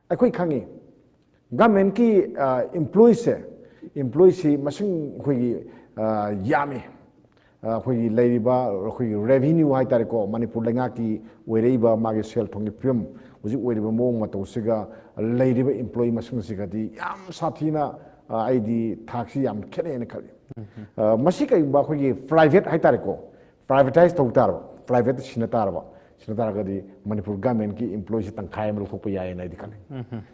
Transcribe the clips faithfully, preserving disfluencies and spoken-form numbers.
ꯑꯩꯈꯣꯏ ꯈꯪꯉꯤ, ꯒꯃꯦꯟꯀꯤ ꯏꯝꯄ꯭ꯂꯣꯌꯤꯁꯦ, ꯏꯝꯄ꯭ꯂꯣꯌꯤꯁꯤ ꯃꯁꯤꯡ ꯑꯩꯈꯣꯏꯒꯤ ꯑ, ꯌꯥꯝꯃꯤ꯫ ꯑ, ꯑꯩꯈꯣꯏꯒꯤ ꯂꯩꯔꯤꯕ ꯑꯩꯈꯣꯏꯒꯤ ꯔꯦꯚꯤꯅ꯭ꯌꯨ ꯍꯥꯏꯇꯥꯔꯦꯀꯣ, ꯃꯅꯤꯄꯨꯔ ꯂꯩꯉꯥꯛꯀꯤ ꯑꯣꯏꯔꯛꯏꯕ ꯃꯥꯒꯤ ꯁꯦꯜ ꯊꯨꯝꯒꯤ ꯐꯤꯕꯝ, ꯍꯧꯖꯤꯛ ꯑꯣꯏꯔꯤꯕ ꯃꯑꯣꯡ ꯃꯇꯧꯁꯤꯒ ꯂꯩꯔꯤꯕ ꯏꯝꯄ꯭ꯂꯣꯌꯤ ꯃꯁꯤꯡꯁꯤꯒꯗꯤ ꯌꯥꯝ ꯁꯥꯊꯤꯅ, ꯑ, ꯑꯩꯗꯤ ꯊꯥꯛꯁꯤ ꯌꯥꯝ ꯈꯦꯠꯅꯩꯅ ꯈꯜꯂꯤ꯫ ꯑ, ꯃꯁꯤ ꯀꯩꯒꯨꯝꯕ ꯑꯩꯈꯣꯏꯒꯤ ꯄ꯭ꯔꯥꯏꯚꯦꯠ ꯍꯥꯏꯇꯥꯔꯦꯀꯣ, ꯄ꯭ꯔꯥꯏꯚꯦꯇꯥꯏꯁ ꯇꯧ ꯇꯥꯔꯕ, ꯄ꯭ꯔꯥꯏꯚꯦꯠꯇ ꯁꯤꯟꯅ ꯇꯥꯔꯕ, ꯁꯤꯟꯅ ꯇꯥꯔꯒꯗꯤ ꯃꯅꯤꯄꯨꯔ ꯒꯃꯦꯟꯀꯤ ꯏꯝꯄ꯭ꯂꯣꯌꯤꯁꯤ ꯇꯪꯈꯥꯏ ꯑꯃ ꯂꯧꯊꯣꯛꯄ ꯌꯥꯏꯌꯦꯅ ꯑꯩꯗꯤ ꯈꯜꯂꯤ꯫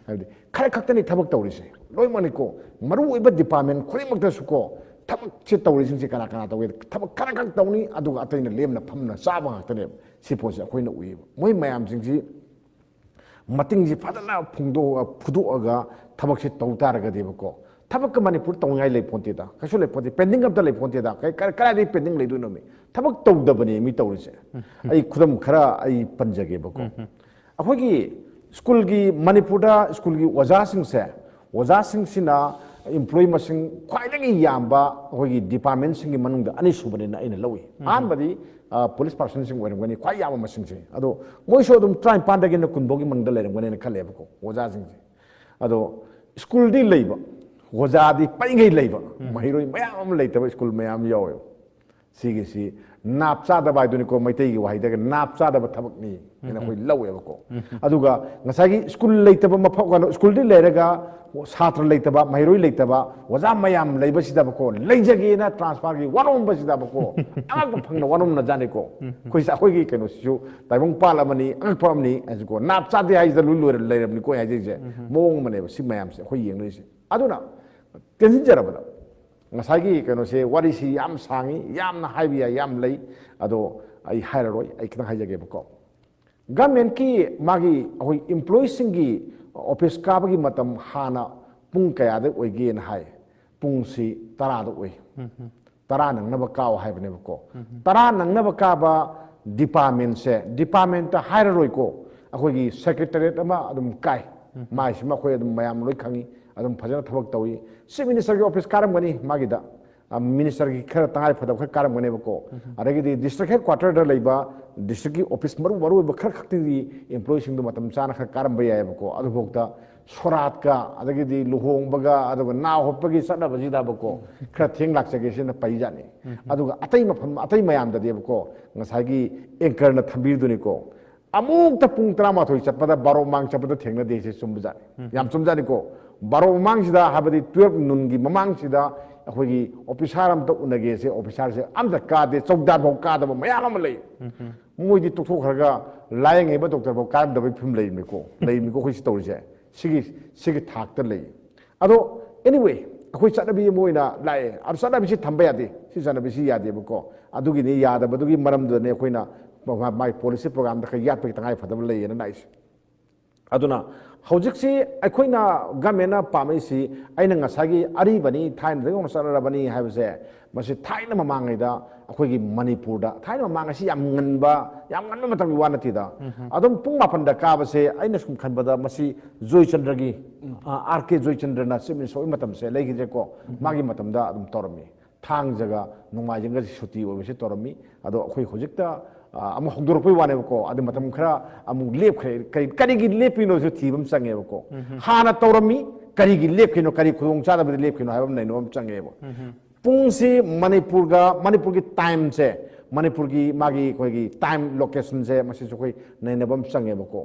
ꯍꯥꯏꯕꯗꯤ ꯈꯔ ꯈꯛꯇꯅꯤ ꯊꯕꯛ ꯇꯧꯔꯤꯁꯦ, ꯂꯣꯏꯅꯃꯛꯅꯤꯀꯣ, ꯃꯔꯨ ꯑꯣꯏꯕ ꯗꯤꯄꯥꯔꯠꯃꯦꯟ ꯈꯨꯗꯤꯡꯃꯛꯇꯁꯨꯀꯣ ꯊꯕꯛꯁꯦ ꯇꯧꯔꯤꯁꯤꯡꯁꯦ ꯀꯅꯥ ꯀꯅꯥ ꯇꯧꯒꯦ? ꯊꯕꯛ ꯈꯔ ꯈꯛ ꯇꯧꯅꯤ, ꯑꯗꯨꯒ ꯑꯇꯩꯅ ꯂꯦꯝꯅ ꯐꯝꯅ ꯆꯥꯕ ꯉꯥꯛꯇꯅꯦꯕ꯫ ꯁꯤ ꯄꯣꯠꯁꯦ ꯑꯩꯈꯣꯏꯅ ꯎꯏꯌꯦꯕ꯫ ꯃꯣꯏ ꯃꯌꯥꯝꯁꯤꯡꯁꯤ ꯃꯇꯤꯡꯁꯤ ꯐꯖꯅ ꯐꯣꯡꯗꯣꯛꯑ-, ꯐꯨꯗꯣꯛꯑꯒ ꯊꯕꯛꯁꯤ ꯇꯧ ꯇꯥꯔꯒꯗꯤꯕꯀꯣ, ꯊꯕꯛꯀ ꯃꯅꯤꯄꯨꯔ ꯇꯧꯅꯤꯡꯉꯥꯏ ꯂꯩ ꯄꯣꯟꯇꯦꯗ, ꯀꯩꯁꯨ ꯂꯩ ꯄꯣꯟꯇꯦ, ꯄꯦꯟꯗꯤꯡ ꯑꯝꯇ ꯂꯩ ꯄꯣꯟꯇꯦꯗ꯫ ꯀꯩ-, ꯀ-, ꯀꯗꯥꯏꯗꯒꯤ ꯄꯦꯟꯗꯤꯡ ꯂꯩꯗꯣꯏꯅꯣ? ꯃꯤ ꯊꯕꯛ ꯇꯧꯗꯕꯅꯦ ꯃꯤ ꯇꯧꯔꯤꯁꯦ꯫ ꯑꯩ ꯈꯨꯗꯝ ꯈꯔ ꯑꯩ ꯄꯟꯖꯒꯦꯕꯀꯣ꯫ ꯑꯩꯈꯣꯏꯒꯤ ꯁ꯭ꯀꯨꯜꯒꯤ, ꯃꯅꯤꯄꯨꯔꯗ ꯁ꯭ꯀꯨꯜꯒꯤ ꯑꯣꯖꯥꯁꯤꯡꯁꯦ, ꯑꯣꯖꯥꯁꯤꯡꯁꯤꯅ ꯏꯝꯄ꯭ꯂꯣꯌꯤ ꯃꯁꯤꯡ ꯈ꯭ꯋꯥꯏꯗꯒꯤ ꯌꯥꯝꯕ ꯑꯩꯈꯣꯏꯒꯤ ꯗꯤꯄꯥꯔꯠꯃꯦꯟꯁꯤꯡꯒꯤ ꯃꯅꯨꯡꯗ ꯑꯅꯤꯁꯨꯕꯅꯦꯅ ꯑꯩꯅ ꯂꯧꯏ꯫ ꯑꯍꯥꯟꯕꯗꯤ, ꯑ, ꯄꯨꯂꯤꯁ ꯄꯥꯔꯁꯟꯁꯤꯡ ꯑꯣꯏꯔꯝꯒꯅꯤ ꯈ꯭ꯋꯥꯏ ꯌꯥꯝꯕ ꯃꯁꯤꯡꯁꯦ꯫ ꯑꯗꯣ ꯃꯣꯏꯁꯨ ꯑꯗꯨꯝ ꯇꯔꯥꯅꯤꯄꯥꯟꯗꯒꯤꯅ ꯀꯨꯟ ꯐꯥꯎꯒꯤ ꯃꯅꯨꯡꯗ ꯂꯩꯔꯝꯒꯅꯤꯅ ꯈꯜꯂꯦꯕꯀꯣ, ꯑꯣꯖꯥꯁꯤꯡꯁꯦ꯫ ꯑꯗꯣ ꯁ꯭ꯀꯨꯜꯗꯤ ꯂꯩꯕ, ꯑꯣꯖꯥꯗꯤ ꯄꯩꯉꯩ ꯂꯩꯕ, ꯃꯍꯩꯔꯣꯏ ꯃꯌꯥꯝ ꯑꯃ ꯂꯩꯇꯕ ꯁ꯭ꯀꯨꯜ ꯃꯌꯥꯝ ꯌꯥꯎꯋꯦꯕ꯫ ꯁꯤꯒꯤꯁꯤ ꯅꯥꯞ ꯆꯥꯗꯕ ꯍꯥꯏꯗꯨꯅꯤꯀꯣ, ꯃꯩꯇꯩꯒꯤ ꯋꯥꯍꯩꯗꯒ ꯅꯥꯞ ꯆꯥꯗꯕ ꯊꯕꯛꯅꯤ ꯍꯥꯏꯅ ꯑꯩꯈꯣꯏ ꯂꯧꯋꯦꯕꯀꯣ꯫ ꯑꯗꯨꯒ ꯉꯁꯥꯏꯒꯤ ꯁ꯭ꯀꯨꯜ ꯂꯩꯇꯕ ꯃꯐꯝ, ꯀꯩꯅꯣ, ꯁ꯭ꯀꯨꯜꯗꯤ ꯂꯩꯔꯒ ꯁꯥꯇ꯭ꯔ ꯂꯩꯇꯕ, ꯃꯍꯩꯔꯣꯏ ꯂꯩꯇꯕ, ꯑꯣꯖꯥ ꯃꯌꯥꯝ ꯂꯩꯕꯁꯤꯗꯕꯀꯣ, ꯂꯩꯖꯒꯦꯅ ꯇ꯭ꯔꯥꯟꯁꯐꯔꯒꯤ ꯋꯥꯅꯣꯝꯕꯁꯤꯗꯕꯀꯣ, ꯑꯉꯛꯄ ꯐꯪꯅ ꯋꯥꯅꯣꯝꯅꯖꯥꯠꯅꯤꯀꯣ꯫ ꯑꯩꯈꯣꯏꯁꯦ, ꯑꯩꯈꯣꯏꯒꯤ ꯀꯩꯅꯣꯁꯤꯁꯨ ꯇꯥꯏꯕꯪꯄꯥꯜ ꯑꯃꯅꯤ, ꯑꯉꯛꯄ ꯑꯃꯅꯤ ꯍꯥꯏꯁꯤꯀꯣ, ꯅꯥꯞ ꯆꯥꯗꯦ ꯍꯥꯏꯁꯤꯗ ꯂꯣꯏ ꯂꯣꯏꯔ ꯂꯩꯔꯕꯅꯤꯀꯣ ꯍꯥꯏꯖꯩꯁꯦ꯫ ꯃꯑꯣꯡ ꯑꯃꯅꯦꯕ ꯁꯤ ꯃꯌꯥꯝꯁꯦ ꯑꯩꯈꯣꯏ ꯌꯦꯡꯅꯔꯤꯁꯦ꯫ ꯑꯗꯨꯅ ꯇꯦꯟꯁꯤꯟꯖꯔꯕꯗ, ꯉꯁꯥꯏꯒꯤ ꯀꯩꯅꯣꯁꯦ, ꯋꯥꯔꯤꯁꯤ ꯌꯥꯝ ꯁꯥꯡꯉꯤ, ꯌꯥꯝꯅ ꯍꯥꯏꯕ ꯌꯥꯏ, ꯌꯥꯝ ꯂꯩ, ꯑꯗꯣ ꯑꯩ ꯍꯥꯏꯔꯔꯣꯏ, ꯑꯩ ꯈꯤꯇꯪ ꯍꯥꯏꯖꯒꯦꯕꯀꯣ꯫ ꯒꯃꯦꯟꯀꯤ ꯃꯥꯒꯤ ꯑꯩꯈꯣꯏ ꯏꯝꯄ꯭ꯂꯣꯌꯤꯁꯤꯡꯒꯤ ꯑꯣꯐꯤꯁ ꯀꯥꯕꯒꯤ ꯃꯇꯝ ꯍꯥꯟꯅ ꯄꯨꯡ ꯀꯌꯥꯗ ꯑꯣꯏꯒꯦꯅ ꯍꯥꯏ? ꯄꯨꯡꯁꯤ ꯇꯔꯥꯗ ꯑꯣꯏ꯫ ꯇꯔꯥ ꯅꯪꯅꯕ ꯀꯥꯎ ꯍꯥꯏꯕꯅꯦꯕꯀꯣ꯫ ꯇꯔꯥ ꯅꯪꯅꯕ ꯀꯥꯕ ꯗꯤꯄꯥꯔꯠꯃꯦꯟꯁꯦ, ꯗꯤꯄꯥꯔꯠꯃꯦꯟꯇ ꯍꯥꯏꯔꯔꯣꯏꯀꯣ, ꯑꯩꯈꯣꯏꯒꯤ ꯁꯦꯀ꯭ꯔꯦꯇꯔꯤꯌꯦꯠ ꯑꯃ ꯑꯗꯨꯝ ꯀꯥꯏ꯫ ꯃꯥꯏꯁꯤꯃ ꯑꯩꯈꯣꯏ ꯑꯗꯨꯝ ꯃꯌꯥꯝ ꯂꯣꯏ ꯈꯪꯉꯤ, ꯑꯗꯨꯝ ꯐꯖꯅ ꯊꯕꯛ ꯇꯧꯏ꯫ ꯆꯤꯐ ꯃꯤꯅꯤꯁꯇꯔꯒꯤ ꯑꯣꯐꯤꯁ ꯀꯥꯔꯝꯒꯅꯤ ꯃꯥꯒꯤꯗ, ꯃꯤꯅꯤꯁꯇꯔꯒꯤ ꯈꯔ ꯇꯉꯥꯏ ꯐꯗꯕ ꯈꯔ ꯀꯥꯔꯝꯒꯅꯦꯕꯀꯣ꯫ ꯑꯗꯒꯤꯗꯤ ꯗꯤꯁꯇ꯭ꯔꯤꯛ ꯍꯦꯗ ꯀ꯭ꯋꯥꯇꯔꯗ ꯂꯩꯕ ꯗꯤꯁꯇ꯭ꯔꯤꯛꯀꯤ ꯑꯣꯐꯤꯁ ꯃꯔꯨ ꯃꯔꯨ ꯑꯣꯏꯕ ꯈꯔ ꯈꯛꯇꯗꯤ ꯏꯝꯄ꯭ꯂꯣꯌꯤꯁꯤꯡꯗꯣ ꯃꯇꯝ ꯆꯥꯅ ꯈꯔ ꯀꯥꯔꯝꯕ ꯌꯥꯏꯑꯕꯀꯣ꯫ ꯑꯗꯨꯐꯥꯎꯗ ꯁꯣꯔꯥꯠꯀ ꯑꯗꯒꯤꯗꯤ ꯂꯨꯍꯣꯡꯕꯒ ꯑꯗꯨꯒ ꯅꯥ ꯍꯨꯠꯄꯒꯤ ꯆꯠꯅꯕꯁꯤꯗꯕꯀꯣ ꯈꯔ ꯊꯦꯡ ꯂꯥꯛꯆꯒꯦ ꯁꯤꯅ ꯐꯩꯖꯥꯠꯅꯤ꯫ ꯑꯗꯨꯒ ꯑꯇꯩ ꯃꯐꯝ ꯑꯇꯩ ꯃꯌꯥꯝꯗꯗꯤꯕꯀꯣ ꯉꯁꯥꯏꯒꯤ ꯑꯦꯡꯀꯔꯅ ꯊꯝꯕꯤꯔꯤꯗꯨꯅꯤꯀꯣ꯫ ꯑꯃꯨꯛꯇ ꯄꯨꯡ ꯇꯔꯥꯃꯥꯊꯣꯏ ꯆꯠꯄꯗ ꯕꯥꯔꯣ ꯃꯃꯥꯡ ꯆꯠꯄꯗ ꯊꯦꯡꯅꯗꯦ꯫ ꯁꯤ ꯆꯨꯝꯕꯖꯥꯠꯅꯤ꯫ ꯌꯥꯝ ꯆꯨꯝꯖꯥꯠꯅꯤꯀꯣ꯫ ꯕꯥꯔꯣ ꯃꯃꯥꯡꯁꯤꯗ ꯍꯥꯏꯕꯗꯤ ꯇꯨꯌꯦꯜꯞ ꯅꯨꯟꯒꯤ ꯃꯃꯥꯡꯁꯤꯗ ꯑꯩꯈꯣꯏꯒꯤ ꯑꯣꯐꯤꯁꯥꯔ ꯑꯝꯇ ꯎꯅꯒꯦꯁꯦ ꯑꯣꯐꯤꯁꯥꯔꯁꯦ ꯑꯝꯇ ꯀꯥꯗꯦ꯫ ꯆꯧꯀꯤꯗꯥꯔ ꯐꯥꯎ ꯀꯥꯗꯕ ꯃꯌꯥꯝ ꯑꯃ ꯂꯩ꯫ ꯃꯣꯏꯗꯤ ꯇꯣꯛꯊꯣꯛꯈ꯭ꯔꯒ ꯂꯥꯏꯌꯦꯡꯉꯤꯕ ꯗꯣꯛꯇꯔ ꯐꯥꯎ ꯀꯥꯔꯝꯗꯕꯒꯤ ꯐꯤꯕꯝ ꯂꯩꯔꯤꯕꯅꯤꯀꯣ꯫ ꯂꯩꯔꯤꯕꯅꯤꯀꯣ ꯑꯩꯈꯣꯏ ꯁꯤ ꯇꯧꯔꯤꯁꯦ꯫ ꯁꯤꯒꯤ ꯁꯤꯒꯤ ꯊꯥꯛꯇ ꯂꯩ꯫ ꯑꯗꯣ anyway, ꯑꯩꯈꯣꯏ ꯆꯠꯅꯕꯤ ꯑꯃ ꯑꯣꯏꯅ ꯂꯥꯛꯑꯦ꯫ ꯑꯗꯣ ꯆꯠꯅꯕꯤꯁꯤ ꯊꯝꯕ ꯌꯥꯗꯦ꯫ ꯁꯤ ꯆꯠꯅꯕꯤꯁꯤ ꯌꯥꯗꯦꯕꯀꯣ꯫ ꯑꯗꯨꯒꯤꯅꯤ ꯌꯥꯗꯕꯗꯨꯒꯤ ꯃꯔꯝꯗꯨꯗꯅꯦ ꯑꯩꯈꯣꯏꯅ ꯃꯥꯒꯤ ꯄꯣꯂꯤꯁꯤ ꯄ꯭ꯔꯣꯒ꯭ꯔꯥꯝꯗ ꯈꯔ ꯌꯥꯠꯄꯒꯤ ꯇꯉꯥꯏ ꯐꯗꯕ ꯂꯩꯌꯦꯅ ꯂꯥꯛꯏꯁꯦ꯫ ꯑꯗꯨꯅ ꯍꯧꯖꯤꯛꯁꯤ ꯑꯩꯈꯣꯏꯅ ꯒꯃꯦꯟꯅ ꯄꯥꯝꯃꯛꯏꯁꯤ ꯑꯩꯅ ꯉꯁꯥꯏꯒꯤ ꯑꯔꯤꯕꯅꯤ, ꯊꯥꯏꯅꯗꯒꯤ ꯍꯧꯅ ꯆꯠꯅꯔꯕꯅꯤ ꯍꯥꯏꯕꯁꯦ, ꯃꯁꯤ ꯊꯥꯏꯅ ꯃꯃꯥꯡꯉꯩꯗ ꯑꯩꯈꯣꯏꯒꯤ ꯃꯅꯤꯄꯨꯔꯗ, ꯊꯥꯏꯅ ꯃꯃꯥꯡ ꯑꯁꯤ ꯌꯥꯝ ꯉꯟꯕ, ꯌꯥꯝ ꯉꯟꯕ ꯃꯇꯝꯒꯤ ꯋꯥ ꯅꯠꯇꯦꯗ꯫ ꯑꯗꯨꯝ ꯄꯨꯡ ꯃꯥꯄꯟꯗ ꯀꯥꯕꯁꯦ ꯑꯩꯅ ꯁꯨꯝ ꯈꯟꯕꯗ ꯃꯁꯤ ꯖꯣꯏꯆꯟꯗ꯭ꯔꯒꯤ, ꯑꯥꯔ ꯀꯦ ꯖꯣꯏꯆꯟꯗ꯭ꯔꯅ ꯆꯤꯐ ꯃꯤꯅꯤꯁꯇꯔ ꯑꯣꯏꯕ ꯃꯇꯝꯁꯦ ꯂꯩꯈꯤꯗ꯭ꯔꯦꯀꯣ꯫ ꯃꯥꯒꯤ ꯃꯇꯝꯗ ꯑꯗꯨꯝ ꯇꯧꯔꯝꯃꯤ꯫ ꯊꯥꯡꯖꯒ ꯅꯣꯡꯃꯥꯏꯖꯤꯡꯒꯁꯤ ꯁꯨꯇꯤ ꯑꯣꯏꯕꯁꯤ ꯇꯧꯔꯝꯃꯤ꯫ ꯑꯗꯣ ꯑꯩꯈꯣꯏ ꯍꯧꯖꯤꯛꯇ, ꯑ, ꯑꯃꯨꯛ ꯍꯧꯗꯣꯔꯛꯄꯩ ꯋꯥꯅꯦꯕꯀꯣ꯫ ꯑꯗꯨ ꯃꯇꯝ ꯈꯔ ꯑꯃꯨꯛ ꯂꯦꯞꯈ꯭ꯔꯦ꯫ ꯀꯔꯤ, ꯀꯔꯤꯒꯤ ꯂꯦꯞꯄꯤꯅꯣꯁꯨ ꯊꯤꯕ ꯑꯃ ꯆꯪꯉꯦꯕꯀꯣ꯫ ꯍꯥꯟꯅ ꯇꯧꯔꯝꯃꯤ, ꯀꯔꯤꯒꯤ ꯂꯦꯞꯈꯤꯅꯣ, ꯀꯔꯤ ꯈꯨꯗꯣꯡꯆꯥꯗꯕꯗ ꯂꯦꯞꯈꯤꯅꯣ ꯍꯥꯏꯕ ꯑꯃ ꯅꯩꯅꯕ ꯑꯃ ꯆꯪꯉꯦꯕ꯫ ꯄꯨꯡꯁꯤ ꯃꯅꯤꯄꯨꯔꯒ, ꯃꯅꯤꯄꯨꯔꯒꯤ ꯇꯥꯏꯝꯁꯦ, ꯃꯅꯤꯄꯨꯔꯒꯤ ꯃꯥꯒꯤ ꯑꯩꯈꯣꯏꯒꯤ ꯇꯥꯏꯝ ꯂꯣꯀꯦꯁꯟꯁꯦ ꯃꯁꯤꯁꯨ ꯑꯩꯈꯣꯏ ꯅꯩꯅꯕ ꯑꯃ ꯆꯪꯉꯦꯕꯀꯣ꯫